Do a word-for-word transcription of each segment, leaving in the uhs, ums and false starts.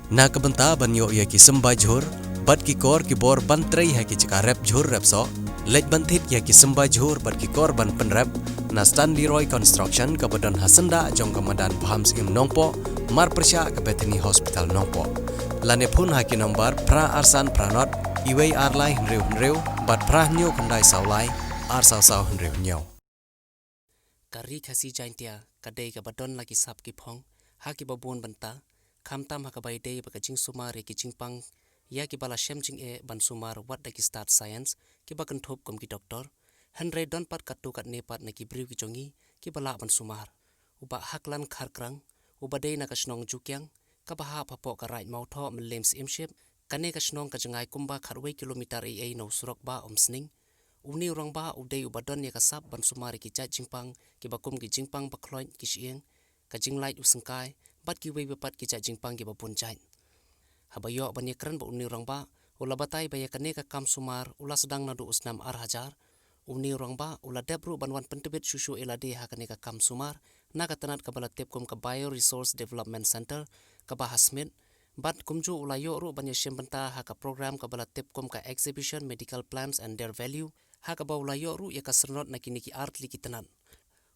Na ka bynta ban ïoh ïa ki symbai jhur bad ki kor ki bor ban trei ha ki jaka rep jhur rep soh, leit ban thied ïa ki symbai jhur bad ki kor ban pynrep na Stanley Roy Construction kaba don ha syndah jong ka madan Bham Syiem Nongpoh, marpyrshah ka Bethany Hospital Nongpoh. Lane phone ha ki nombar phra ar san phra nod, iwei ar lai hynriew hynriew bad phra hynñiew khyndai saw lai, ar saw saw hynriew hynñiew. Ka Ri Khasi Jaintia ka dei kaba don la ki sap ki phong ha kiba bun bynta, khamtam ha kaba ïadei bad ka jingsumar ïa ki jingpang ïa kiba la shem jingeh ban sumar wat da ki stad science kiba kynthup kum ki doktor, hynrei don pat katto katne pat na ki briew ki jong ngi kiba lah ban sumar. U Bah Haklan Kharkrang, uba dei na ka shnong Jukiang, kaba hap hapoh ka Raid Mawthoh Mylliem Syiemship, kane ka shnong ka jngai kumba khatwei kilometer eiei na u surok Bah Umsning. Une u rangbah u dei uba don ïa ka sap ban sumar ïa ki jait jingpang kiba kum ki jingpang ba khloit ki shyieng, ka jinglait u syngkai, bad kiwei pat ki jait jingpang kiba bun jait. Haba ïoh ban ïakren bad une u rangbah, u la batai ba ïa kane ka kam sumar u la sdang naduh u snem ar hajar. Une u rangbah u la dep ruh ban wan pyntbit shuh shuh ïa lade ha kane ka kam sumar na ka tnat kaba la tip kum ka Bioresource Development Centre, kaba ha Smit, bad kumjuh u la ïoh ruh ban ïashim bynta ha ka program kaba la tip kum ka Exhibition Medical Plants and Their Value, ha kaba u la ïoh ruh ïa ka syrnod na kine ki artylli ki tnat.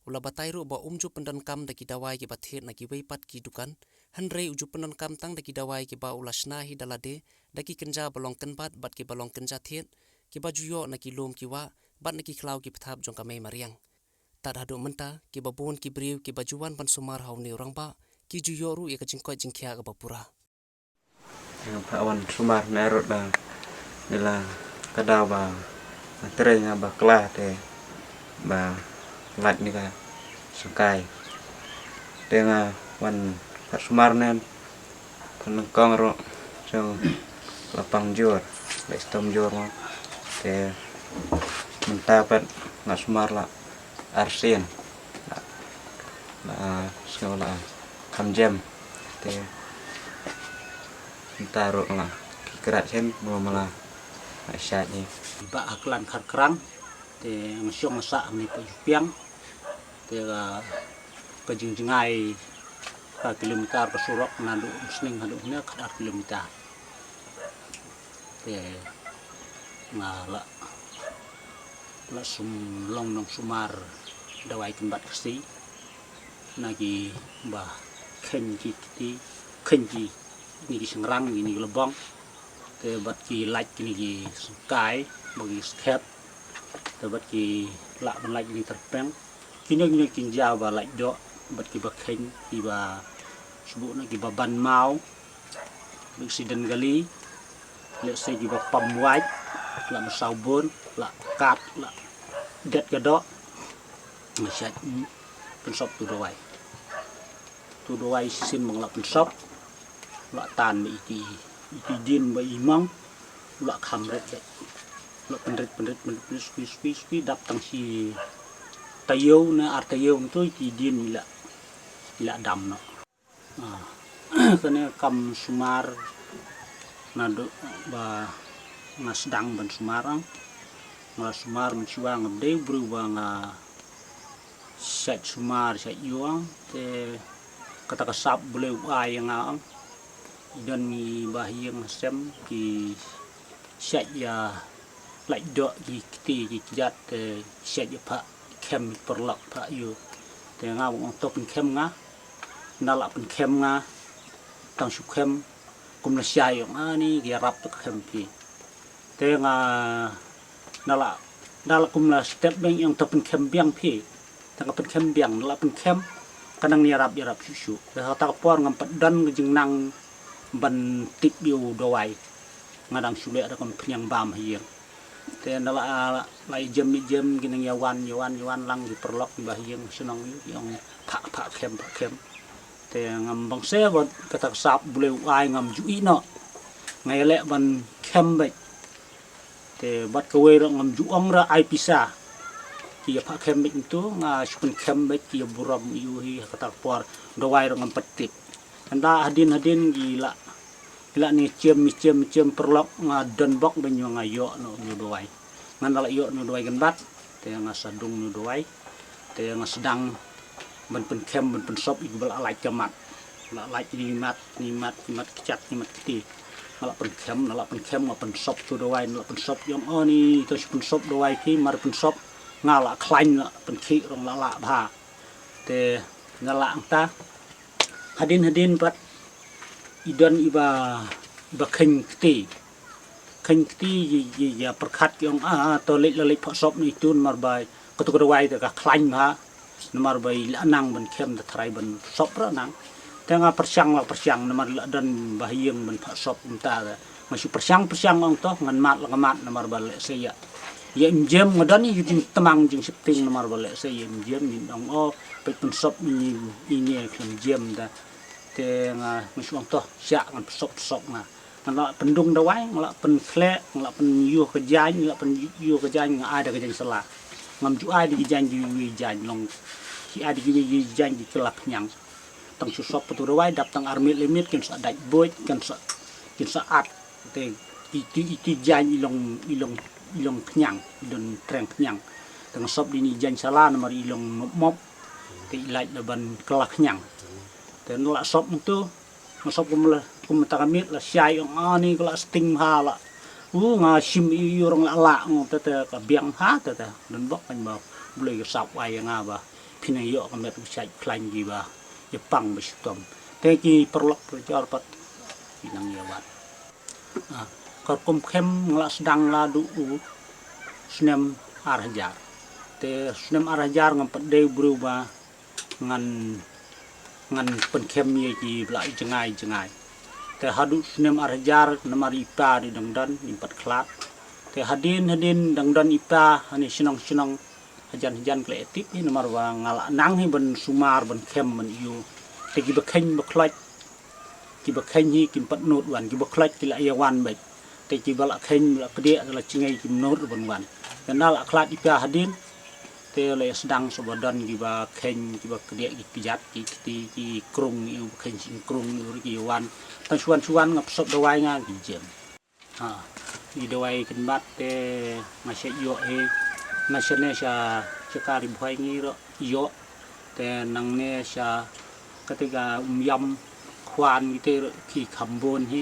U la batai ruh ba um ju pyndonkam da ki dawai kiba thied na kiwei pat ki dukan, hynrei u ju pyndonkam tang da ki dawai kiba u la shna hi da lade, da ki kynja ba long kynbat bad kiba long kynja thied, kiba ju ïoh na ki lum ki wah bad na ki khlaw ki pthap jong ka mei mariang. Tad haduh mynta kiba bun ki briew kiba ju wan ban sumar ha une u rangbah ki ju ïoh ruh ïa ka jingkoit jingkhiah kaba pura. Nga phah wan sumar ne ruh da, nila ka daw ba nga trei nga bakla te ba lait ni ka sngewsih. Te nga wan phah sumar ne pynlong ruh sngewsih, la pang jur, la stom jur mo. Te mynta pat nga sumar la arsien. La, la sngew la kham jem. Te mynta ruh la ki krat sien mo, ma la shait ni. Bah Haklan Kharkrang, te nga shong nga sah hangne pa Jukiang. Te ka, ka jingjngai ka kilometer ka surok naduh Umsning haduh hangne khatar kilometer. Te nga la, la sum long nongsumar dawai kynbat Khasi na kiba kheiñ ki kti, kheiñ ki, kine ki shynrang, kine ki lbong. Te bad ki lait kine ki sngewsih bad ki skhem. Te bad ki lah ban lait kine ki tyrpeng. Kine kine ki kynja ba lait doh bad kiba kheiñ, kiba shu buh na kiba ban maw. Accident kali, lehse kiba pam wait, la mynsaw bun, la kat, la det ka doh. Nga shait pynsop tu dawai. Tu dawai shisien ba nga la pynsop, la tan ba iti, iti dien ba i mang, la kham rit beit. La pynrit, pynrit, pynrit, pynrit, sukui, sukui, sukui, dap tang shi taïew ne ar taïew tu iti dien i la, i la dam noh. Ah, kane kam sumar naduh ba nga sdang ban sumar ang. Nga la sumar mynshuwa, ngam dei u briew ba nga shait sumar, shait ïoh ang. Te kata ka sap Blei u ai ïa nga ang. Don ngi ba ha ïing ha sem ki shait ïa lait doh ki kti ki kjat, te shait ïa phah khem paralok phah ïoh. Te nga ong to pynkhem nga. Nda la pynkhem nga, tang shu khem, kum la shai ong ani ki ïarap to khem phi. Te nga nda la, nda la kum la step beng ong to pynkhem biang phi. Te nga pynkhem biang, nda la pynkhem, ka nang ïarap ïarap shuh shuh. Te ha kata ka por ngam pat don ka jingnang ban tip ïa u dawai. Nga dang shu leh da ka phniang bam ha ïing. Te nda la, la jem jem ki nang ïa wan, ïa wan, ïa wan lang ki paralok kiba ha ïing shnong ïa ong phah, phah khem, phah khem. Te ngam bang se bad kata ka sap Blei u ai ngam ju ïeh noh. Nga ïa leh ban khem beit. Te bad kawei ruh ngam ju ong ruh ai pisa. Ki ïa phah khem beit mynta nga shu pynkhem beit, ki ïa burom ïa u hi ha kata ka por dawai ruh ngam pat tip. Nda hadien hadien ki la, ki la ne chem, chem, chem paralok nga don bok beiñ nga ïoh noh u dawai. Nga nda la ïoh noh u dawai kynbat. Te nga sa dung noh u dawai. Te nga sdang ban pynkhem ban pynsop ïa kiba la lait ka mat. La lait ni mat, ni mat, ni mat kjat, ni mat kti. Nga la pynkhem, nga la pynkhem, nga pynsop tu dawai, nga la pynsop ïong o ni, to shi pynsop dawai ki, mar pynsop, nga la khlain, la pynkhih rong la la bha. Te nga la angta. Hadien hadien pat i don iba, iba kheiñ kti. Kheiñ kti i, i, ïa pyrkhat ki ong a, to leit la leit phah sop ni tun mar ba, katu ka dawai te ka khlain bha. Namar ba i la nang ban khem da tharai ban sop ra nang. Te nga pyrshang la pyrshang namar la don ba ha ïing ban phah sop mynta te. Nga shu pyrshang pyrshang ong to ngan mad la nga mad namar ba lehse ïa. Ïa im jem nga don i jingtmang jingsheptieng namar ba lehse ïa im jem ngin ong o peit pynsop ni i ne khlem jem te. Te nga nga shu ong to sha ngan pynsop pynsop nga. Nga la pyndung dawai, nga la pynkhleh, nga la pynïoh ka jaiñ, nga la pynïoh ka jaiñ, nga ai da ka jaiñ sala. Ngam ju ai da ki jaiñ kiwei jaiñ long. Ki ai da kiwei jaiñ ki kylla khñiang. Tang shu sop patu dawai dap tang ar miet le miet kin sa dait buit, kin sa kin sa at. Te iti iti jaiñ i long i long i long khñiang, i don treng khñiang. Tang sop dini jaiñ sala namar i long mop mop. Te i lait la ban kylla khñiang. Te nga la sop ntu Nga sop kum la kum ta ka miet la shai ong ani ka la sting ha la. U nga shim i yu rong la la ngong te te ka biang ha te te. Don bok kan ba blei ka sap wai nga ba. Phin ïoh ka met u shai khlain gi ba. Ïa pang ba shitom. Te ki perlok perjor pat. Ki nang ïa wat. Ah, ka kum khem nga la sdang la du u snem ar hajar. Te snem ar hajar ngam pat dei briew ba ngan ngan pynkhem ïa ki bla jngai jngai. Te haduh snem ar hajar namar i pa di dang don i pat khlad. Te hadien hadien dang don i pa hani shnong shnong hajan hajan kle tip hi namar ba nga la nang hi ban sumar ban khem ban ïu. Te ki ba kheiñ ba khloit ki ba kheiñ hi kim pat nud wan ki ba khloit ki la ïa wan beit. Te ki ba la kheiñ la kdiah la jngai kim nud ban wan. Te na la khlad i pa hadien Te lei sdang sha ba don ki ba kheiñ ki ba kdiah ki kjat ki kti ki krung ïu ba kheiñ sing krung ïu ki wan. Tang shuwan shuwan nga psop dawai nga ki jem. Ha. I dawai kin bat te nga sha ïoh hi. Nga sha ne sha sha ka ri bhoi ngi ro ïoh. Te nang ne sha kata ka um yam khwan ngi te ro ki kham bun hi.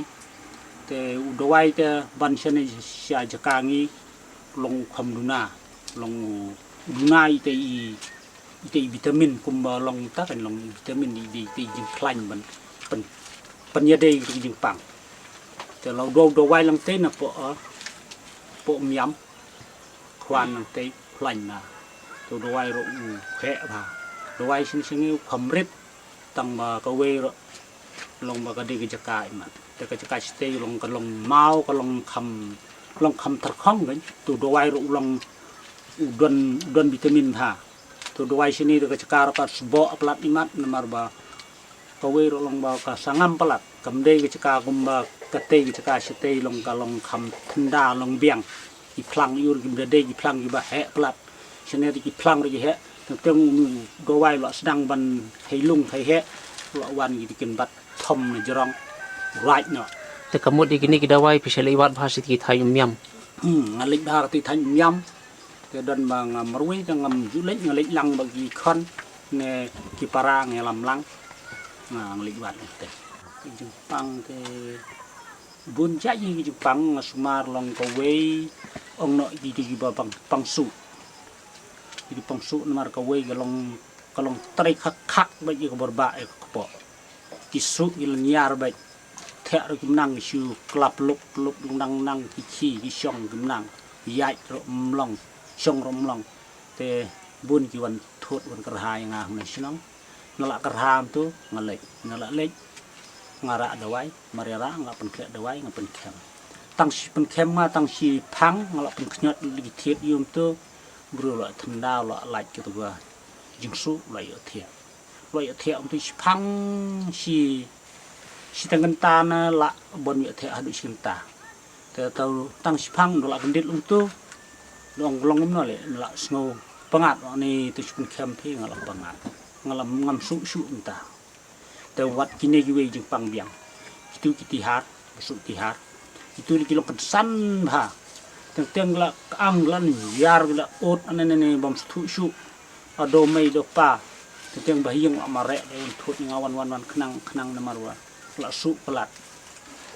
Te u dawai te ban sha ne sha jaka ngi long u kham duna. Long u duna ite i ite i vitamin kumba long ta kan long i vitamin i dei ite i jingkhlaiñ ban pan pan ïa dei ite i jingpang. Te la u dawai lang te na po a po miam khwan lang te khlaiñ na. Te u dawai ro u khe ba dawai sing sing u kham rit tang ba kawei ro long ba ka dei ka jaka imat. Te ka jaka sitei long ka long mau ka long kham long kham tharkhong kan. Tu dawai ro u long u don u don vitamin bha. Tu dawai sini ka jaka ro ka sbo aplat imat namar ba kawei ro long ba ka sangam palat. Kam dei ka jaka kumba ka tei ka jaka sitei long ka long kham thynda long biang. Ki phlang ïur ki mdadei ki phlang ki ba heh plat. Shane ki phlang ri ki heh. Teng teng u dawai la sdang ban hei lung hei heh. La wan ki kin bat thom na jrong. Right no. Te ka mut ïa kine ki dawai phi sa leit wad bha sa ki thaiñ um miam. Hmm, nga leit bha ka ti thaiñ um miam. Te don ba nga marwei te ngam ju leit nga leit lang ba ki khon ne ki para ngi lam lang. Nga leit wad te. Ki jingpang te Bun jait ïa ki jingpang nga sumar long kawei ong noh ki dei kiba pang pang suh. Ki dei pang suh namar kawei ka long ka long trei khak khak bad ïa ka bor ba ïa ka kpoh. Ki suh ki lynñiar bad theh ruh kim nang ki shu klap lup lup nang nang ki khi ki shong kim nang. Ïaid ruh mlong shong ruh mlong. Te bun ki wan thut wan kyrha ïa nga ha shnong. Nga la kyrha tu nga leit nga la leit. Nga rah dawai, mar ïa rah nga pynkhleh dawai nga pynkhem. Tang shi pynkhem nga tang shi phang nga la pynkhñiot li ki thied ïum tu. Bru la thyndaw la lait ki tu ba jingsu la ïoh thiah. La ïoh thiah um tu shi phang shi shi tang kynta na la bon ïoh thiah haduh shi kynta. Te tau tang shi phang du la kyndit um tu. Dong long um no le la sngew pangat ni tu shi pynkhem phi nga la pangat. Nga la ngam su su um ta. Te wat kine kiwei jingpang biang. Kitu ki tihar, su tihar. Kitu ki long kynsan bha. Teng teng la ang la ni yar la ot ane ne ne bam stu shu. Ado mei do pa. Te teng ba ha ïing la mareh, te un thut nga wan wan wan khnang khnang namar ba la shu palat.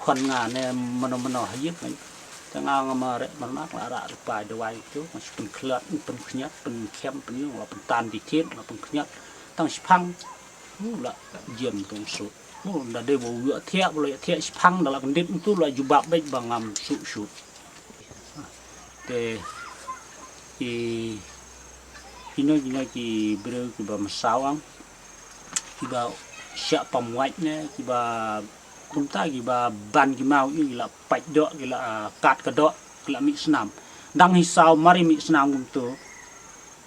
Khwan nga ne mano mano ha ïing. Te nga nga mareh mareh nga la rah lypa dawai tu, nga shu pynkhlad, pynkhñiat, pynkhem, pynïong, la pyntan di thied, la pynkhñiat. Tang shiphang. U la jiem tu shu. U da dei ba u ïoh thiah, ba la ïoh thiah shiphang, da la kyndit tu la jubab beit ba ngam shu shu. Te ki, kino kino ki briew kiba masaw ang, kiba shah pam wait ne, kiba kumta kiba ban ki maw ïa ki la pait doh, ki la, ah, kat ka doh, ki la mih snam. Dang hi saw mar i mih snam kumtu,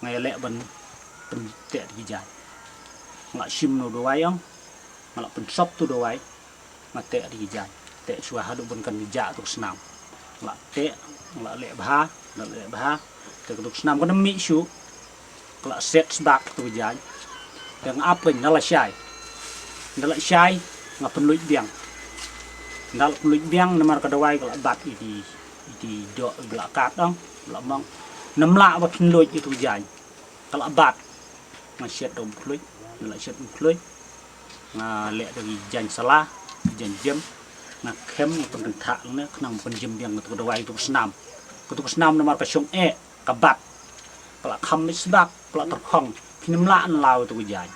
nga ïaleh ban pynteh da ki jaiñ. Nga la shim no dawai ang, nga la pynsop tu dawai, nga teh da ki jaiñ. Teh shuwa haduh ban kan ki jah tu ka snam. Nga la teh, nga la leh bha, nga la leh bha. Te ka tu ka snam kan mih shuh. Ka la set sbak tu ka jaiñ. Te nga ap kan da la shai. Da la shai, nga pynluid biang. Da la pynluid biang namar ka dawai ka la bat ïa ki, ïa ki doh ba la kat ang, ba la mong. Namlah ba pynluid ïa tu ka jaiñ. Ka la bat. Nga shet da um khluid, nga la shet um khluid. Nga leh da ki jaiñ sala, ki jaiñ jem. Nga khem, nga pynkyntha lane, khnang pynjem biang ka tu ka dawai tu ka snam. Ka tu ka snam namar ka shong eh, ka bat. Ka la kham mih sbak, ka la tyrkhong. Phin ym lah nlaw tu ka jaiñ.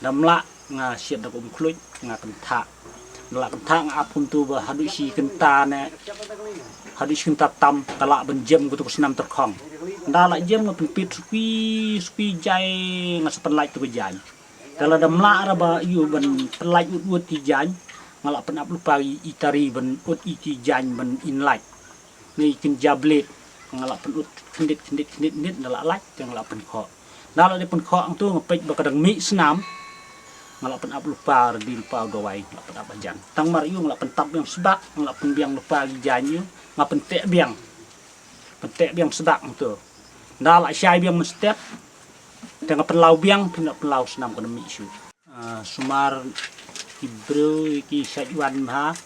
Da ym lah nga shet da ka um khluid, nga kyntha. Da la kyntha nga ap kumtu ba haduh shi kynta ne, haduh shi kynta tam, ka lah ban jem ka tu ka snam tyrkhong. Da la jem nga pynpit sukwi, sukwi jai nga sa pynlait tu ka jaiñ. Te lada ym lah ra ba ïoh ban pynlait ut ut ki jaiñ, nga la pynap lypa i tari ban ut i ki jaiñ ban in lait. Ngi kin ja blade, nga la pynut khyndiat khyndiat khyndiat khyndiat, nga la lait, te nga la pynkhoh. Nga la dei pynkhoh hangtu nga peit ba ka dang mih snam. Nga la pynap lypa, ready lypa u dawai, nga la pynap hajan. Tang mar ïa u nga la pyntap biang sbak, nga la pynbiang lypa ki jaiñ ïa u, nga pynteh biang. Pynteh biang sbak hangtu. Nga la shai biang mynstep. Te nga pynlaw biang, pynlaw, pynlaw snam ka dang mih shuh. Ah, sumar ki briew ki shait wan bha.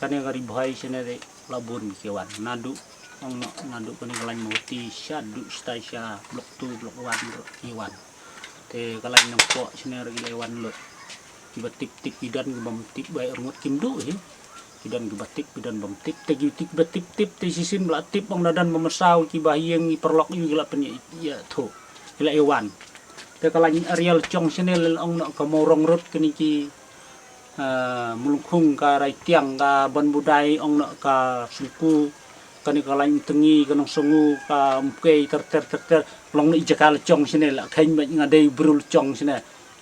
Kane ka Ri Bhoi shane de la bun ki wan. Naduh, ong noh, naduh kane ka lain Mawhati shaduh shatai sha block two, block one ki wan. Te ka lain Nongpoh shane ruh ki la wan lut. Kiba tip tip ki don, kiba ym tip ba arngut kim duh hi. Ki don kiba tip, ki don bym tip. Te ki tip ba tip tip, te shisien ba la tip ong da don ba mynsaw, kiba ha ïing ki paralok ïa ki la pynïathuh. Ki la ïa wan. Te ka lain Ariel Chong shane leh ong noh ka Mawrong Road kane ki, ah, Mawlyngkhung ka Raitiang ka Banbudai ong noh ka Sungku kane ka lain Tyngi ka Nongsongu ka Umkei ter ter ter ter long noh i jaka la Chong shane la kheiñ ba nga dei briew la Chong shane.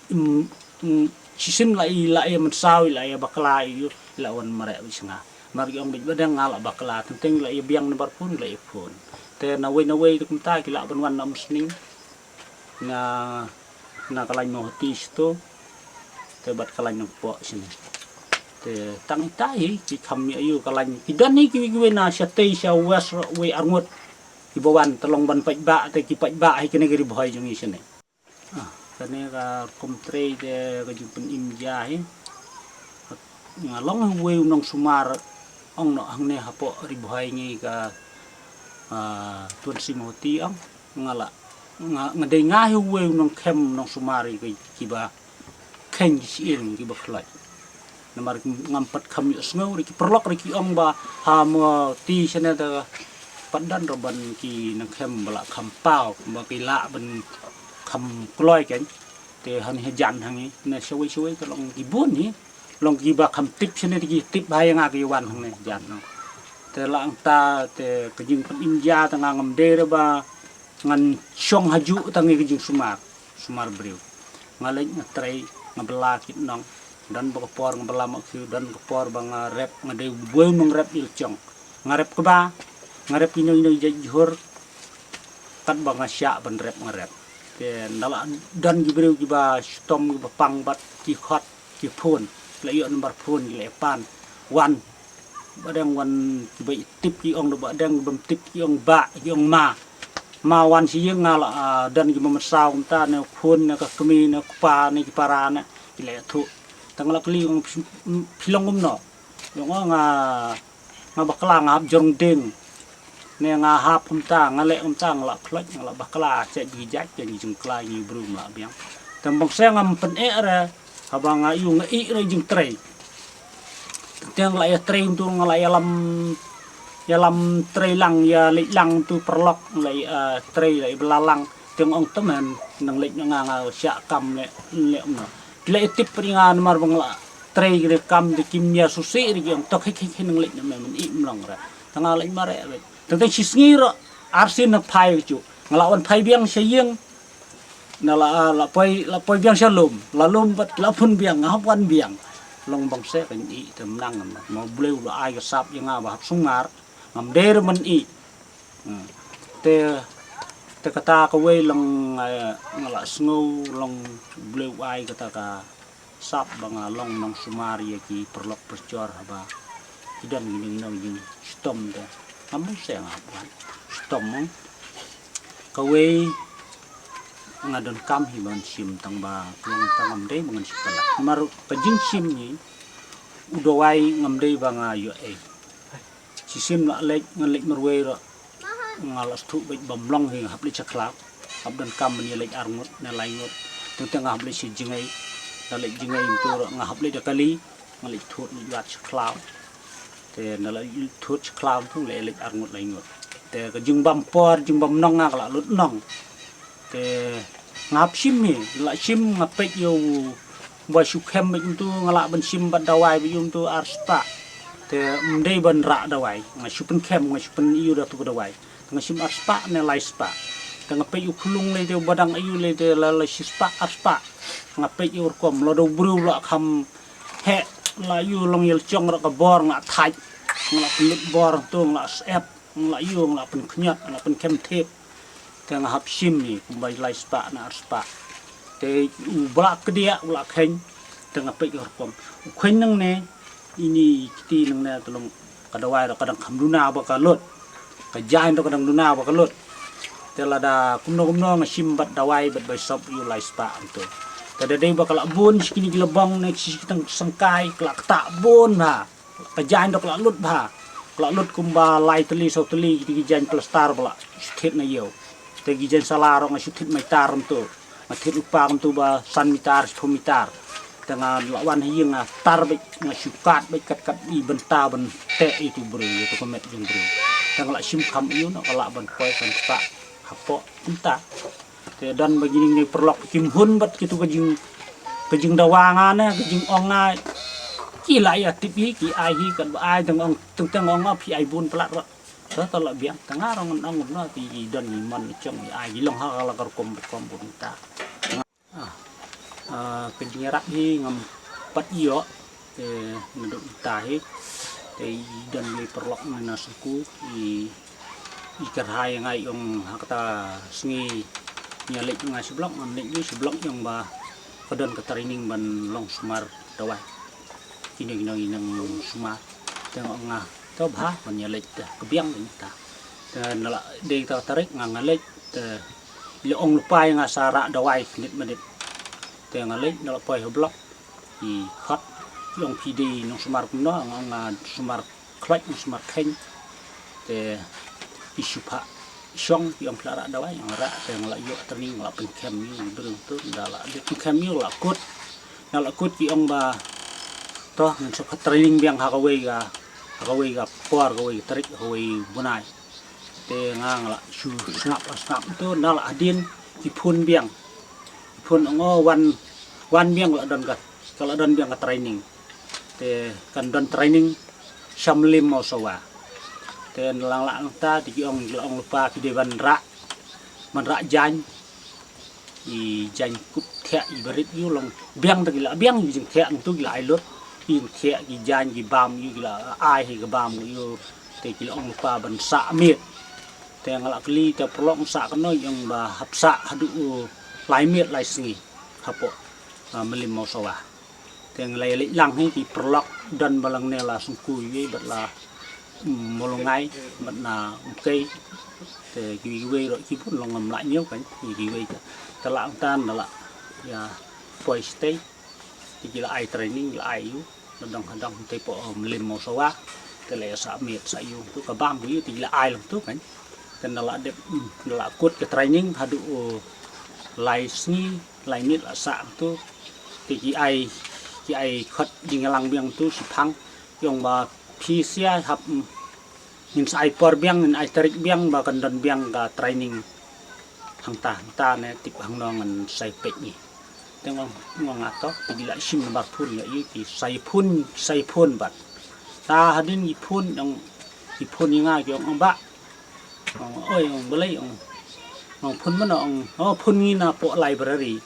Im, im, shisien la i la ïa mynsaw i la ïa bakla i la wan mareh bad shnga. Mar ki ong bad ba dang nga la bakla teng teng la ïa biang number phone la ïa phone. Te na wei na wei te kumta ki la ban wan na Umsning. Na, na ka lain Mawhati shito. Te bad ka lain Nongpoh shane. Te tang ita hi ki kham ïa ïa ka lain. Ki don hi ki wei ki wei na shatei sha west ruh wei arngut. Kiba wan te long ban paidbah te ki paidbah hi kane ka Ri Bhoi jong ngi shane. Ah, kane ka rukom trei te ka jingpynim ja hi. Nga long hi uwei u nongsumar ong noh hangne hapoh Ri Bhoi ngi ka, ah, Tuan Simoti ong. Nga la, nga, nga dei nga hi uwei u nongkhem nongsumar ïa ki, kiba kheiñ ki shyieng kiba khlaiñ. Namar ngam pat kham ïohsngew, ruh ki paralok ruh ki ong ba ha Mawhati shane te pat don ruh ban ki nongkhem ba la kham paw, ba ki lah ban kham kloi kein. Te hangne hajan hangne, na shawei shawei te long ki bun hi. Long kiba kham tip shane te ki tip ba ha ïa nga ki wan hangne jan. Te la ong ta te ka jingpynim ja te nga ngam dei ruh ba ngan shong hajuh tang ïa ka jingsumar, sumar briew. Nga leit nga trei, nga bylla kit nong. Don ba ka por nga bylla ma khiew, don ba ka por ba nga rep, nga dei uwei u nongrep ïa la Chong. Nga rep kba, nga rep ïa ino ino i jait jhur. Katba nga shah ban rep nga rep. Te nda la don ki briew kiba shitom kiba pang bad ki khot ki phone. La ïoh number phone ki la ïa pan. Wan Ba dang wan kiba tip ki ong, ba dang bym tip ki ong bah, ki ong ma. Ma wan sha ïing nga la, ah, don kiba mynsaw kumta ne u khun ne ka kmie ne u kpa ne ki para ne ki la ïathuh. Tang la kylli ong phi, phi long kumno. Ong nga, nga bakla nga hap jrong dieng. Ne nga hap kumta, nga leh kumta, nga la khlot, nga la bakla, shet ki jait, ki jingkhlaiñ ki bru nga la biang. Tang bang seng ngam pyneh re, haba nga ïoh nga ih re jingtrei. Tang la ïa trei tu nga la ïa lam, ïa lam trei lang, ïa leit lang tu paralok, la ïa trei la ïa bla lang. Tang ong temen nang leit nga nga siak kam le le no. Leit tip ri nga namar bang la trei re kam de kim ïa susi ri ong tok hik hik nang leit na me men ih mlong re. Tang nga leit mare re. Tang tang shi sngi ro arsin na phai chu. Nga la wan phai biang sha ïing. Na la la poi la poi biang sha lum, la lum bad la pun biang nga hap wan biang. Long bang se kan i te mnang ma bleu la ai ka sap ïa nga ba hap sumar. Ngam dei re men i. Hmm. Te te kata kawei long, eh, nga la sngew long bleu ai kata ka sap ba nga long nongsumar ïa ki paralok parajor haba ki don ki ning nong jingshitom te. Ngam mut se nga hap wan shitom mo. Kawei nga donkam hi ban shim tang ba ka long tang ngam dei ba ngan shim palat. Mar ka jingshim hi u dawai ngam dei ba nga ïoh ei. Shisien la leit ngan leit marwei ro. Nga la sthu beit bam long hi nga hap leit sha khlaw. Hap donkam ban ïa leit ar ngut ne lai ngut. Teng teng nga hap leit sha jingei. Nga leit jingei mynta ro nga hap leit da kali. Nga leit thut leit wad sha khlaw. Te na la thut sha khlaw tu leit leit ar ngut lai ngut. Te ka jingbam por jingbam nong nga ka la lut nong. Te nga hap shim hi, la shim nga peit ïa u ba shu khem bad ym tu nga lah ban shim bad dawai bad ym tu ar spah. Te ym dei ban rah dawai, nga shu pynkhem nga shu pyn ïa da tu ka dawai. Te nga shim ar spah ne lai spah. Te nga peit ïa u khlung lei te u badang ïa u lei te la la shi spah ar spah. Nga peit ïa u rukom la da u briew la kham heh la ïa u long ïa la chong ra ka bor nga thait. Nga la pynlut bor tu nga la sep. Nga la ïoh nga la pynkhñiot nga la pynkhem thep. Te nga hap shim hi kumba lai spah na ar spah. Te u ba la kdiah u la kheiñ. Te nga peit ka rukom u kheiñ nangne. Ini kiti nangne te long ka dawai da ka dang kham duna ba ka lut. Ka jain da ka dang duna ba ka lut. Te lada kumno kumno nga shim bad dawai bad bai sop ïa u lai spah anto. Te da dei ba ka la bun shi kini ki la bong ne shi ki tang sangkai ka la kta bun ha. Ka jaiñ dok la lut bha. La lut kumba lai tylli saw tylli ki jaiñ plastar ba la shu thied na ïew. Te ki jaiñ sala rong nga shu thied mai tar kumtu. Nga thied lypa kumtu ba san mitar, shiphew mitar. Te nga la wan ha ïing nga tar beit nga shu kat beit kat kat i bynta ban teh i tu briew, i tu ka met jong briew. Te nga la shim kham ïew na ka la ban poi kan spah hapoh kumta. Te don ba ki ning ne paralok kim hun bad kitu ka jing, ka jingdawa nga ne ka jingong nga. Ki la ïa tip hi ki ai hi kat ba ai teng ong teng teng ong nga phi ai bun palat ra. Ta ta la biang teng nga rong ong na ki don ni man ni chong ni ai ki long ha la ka rukom rukom bun ta. Ah, ah, ka jingïarap hi ngam pat ïoh. Te naduh mynta hi te i don ïa i paralok na Sengku i, i kyrhai ïa nga i ong ha kata sngi nga leit nga sha block, nga leit nga sha block i ong ba ka don ka training ban long sumar dawai. Kino kino i nang sumar. Te nga ong nga to bha ban ïa leit te ka biang mynta. Te na la dei ta tarik nga nga leit te i la ong lypa ïa nga sa rah dawai khyndiat myndiat. Te nga leit na la poi ha block. I khot i ong phi dei nongsumar kumno, nga ong nga sumar khloit nongsumar kheiñ. Te i shu phah shong i ong phi la rah dawai, nga rah te nga la ïoh training nga la pynkem ïa u briew tu, da la dep pynkem ïa u la kut. Na la kut ki ong ba to ngin sa phah training biang ha kawei ka, ha kawei ka por, kawei ka tarik, ha kawei bnai. Te nga nga la shu sngap la sngap tu na la hadien ki phone biang. Ki phone ong o wan, wan biang la don ka, ka la don biang ka training. Te kan don training sha Mylliem Mawsawa. Te na lang la nangta te ki ong, ki la ong lypa ki dei ban rah, ban rah jaiñ. I jaiñ kup thiah i barit ïa u long biang da ki la biang i jingthiah ntu ki la ai lut. I jingthiah ki jaiñ ki bam ïa u ki la ai hi ka bam ïa u. Te ki la ong lypa ban sah miet. Te nga la kylli te paralok sah kano i ong ba hap sah haduh u lai miet lai sngi hapoh, ah, Mylliem Mawsawa. Te nga la ïa leit lang hi ki paralok don ba lang ne la Sengku ïa bad la, mm, Mawlungngai bad na Umkei. Te kiwei kiwei ruh ki bun long ngam lah ñiew kan kiwei kiwei te. Te la ong tan da la ïa poi shatei. Te ki la ai training la ai ïa u la dang hadang te poh, um, Mylliem Mawsawa. Te la ïa sah miet sah ïa u tu ka bam ïa u te ki la ai lang tu kan. Te na la dep, mm, na la kut ka training haduh u Lai sngi, lai miet la sah tu. Te ki ai, ki ai khot jingïalang biang tu shiphang. Ong ba phi sia hap, mm, ngin sa ai por biang, ngin ai tarik biang ba kan don biang ka training. Hangta, hangta ne tip hangno ngan sa peit ngi. Te nga ong, nga ong ato, te ki la shim nambar phone ïa i, ki sa phone, sa phone bad. Ta hadien ki phone, ong, ki phone ïa nga, ki ong, ong ba. Ong, oi, ong, balei, ong. Ong, phone mano, ong, oh, phone ngi na poh library.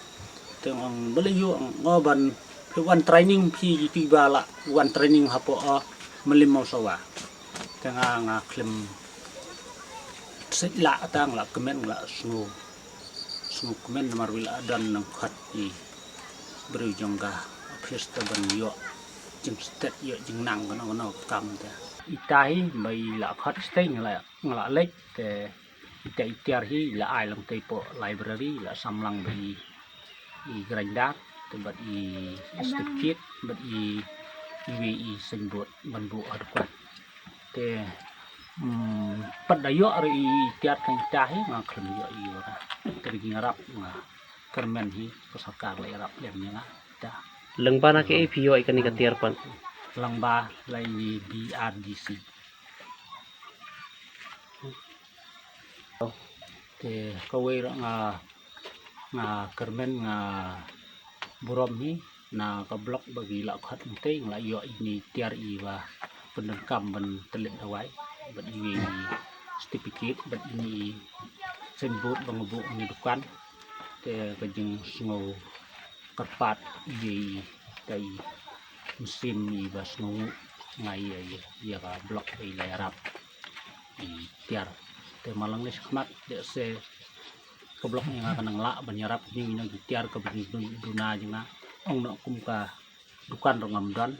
Te ong, balei ïoh, ong, oh, ban, phi wan training phi, ki ba la wan training hapoh, oh, Mylliem Mawsawa. Te nga, nga khlem seit lah, tang la kmen, la sngew, sngew kmen namar ba la don nang khot i briew jong ka office te ban ïoh jingstet, ïoh jingnang kano kano ka kam te. Ita hi ba i la khot stet, nga la, nga la leit, te ita i tiar hi la ai lang te poh library, la sam lang ba i, i grinder, te bad i step kit, bad i, iwei i signboard ban buh ha dukan. Te, mm, pat da ïoh ruh i tiar tang ita hi, nga khlem ïoh i ïoh ra. Te ruh ngi ïarap, nga kyrmen hi, ka sorkar la ïarap lem ïa nga ita. Lyngba na kaei phi ïoh ïa kane ka tiar pat? Lyngba la i B R D C. Te kawei ruh nga, nga kyrmen, nga burom hi na ka block ba ki la khot, nga tei nga la ïoh ine i tiar i ba pyndonkam ban tylli dawai, bad iwei i certificate, bad ine i signboard ba nga buh ha ine i dukan. Te ka jingsngew kyrpad ïa i, ïa i mynsiem i ba sngewnguh, nga ïa, ïa, ïa ka block ba i la ïarap i tiar. Te malang ne shakhmat, lehse ka block ïa nga ka nang lah ban ïarap ïa ine i tiar kaba duna jong nga. Ong noh kum ka dukan ruh ngam don,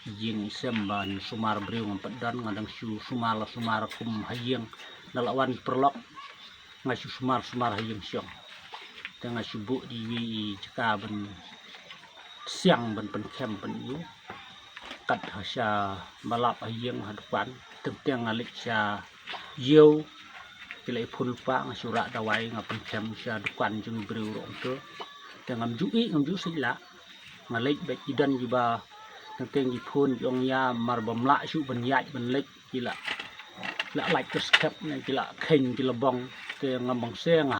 ïing i sem ban sumar briew ngam pat don, nga dang shu sumar la sumar kum ha ïing, da la wan paralok nga shu sumar sumar ha ïing shong. Te nga shu buh da iwei i jaka ban siang ban pynkhem ban ïoh. Kat ha sha ba lap ha ïing ha dukan, teng teng nga leit sha ïew, ki la i phone lypa, nga shu rah dawai, nga pynkhem sha dukan jong i briew ruh hangto. Te ngam ju ïeh, ngam ju seit lah. Nga leit bad ki don kiba teng teng ki phone, ki ong ïa mar bym lah shuh ban ïaid ban leit, ki la, la lait ka skep ne ki la kheiñ ki la bong. Te ngam bang se nga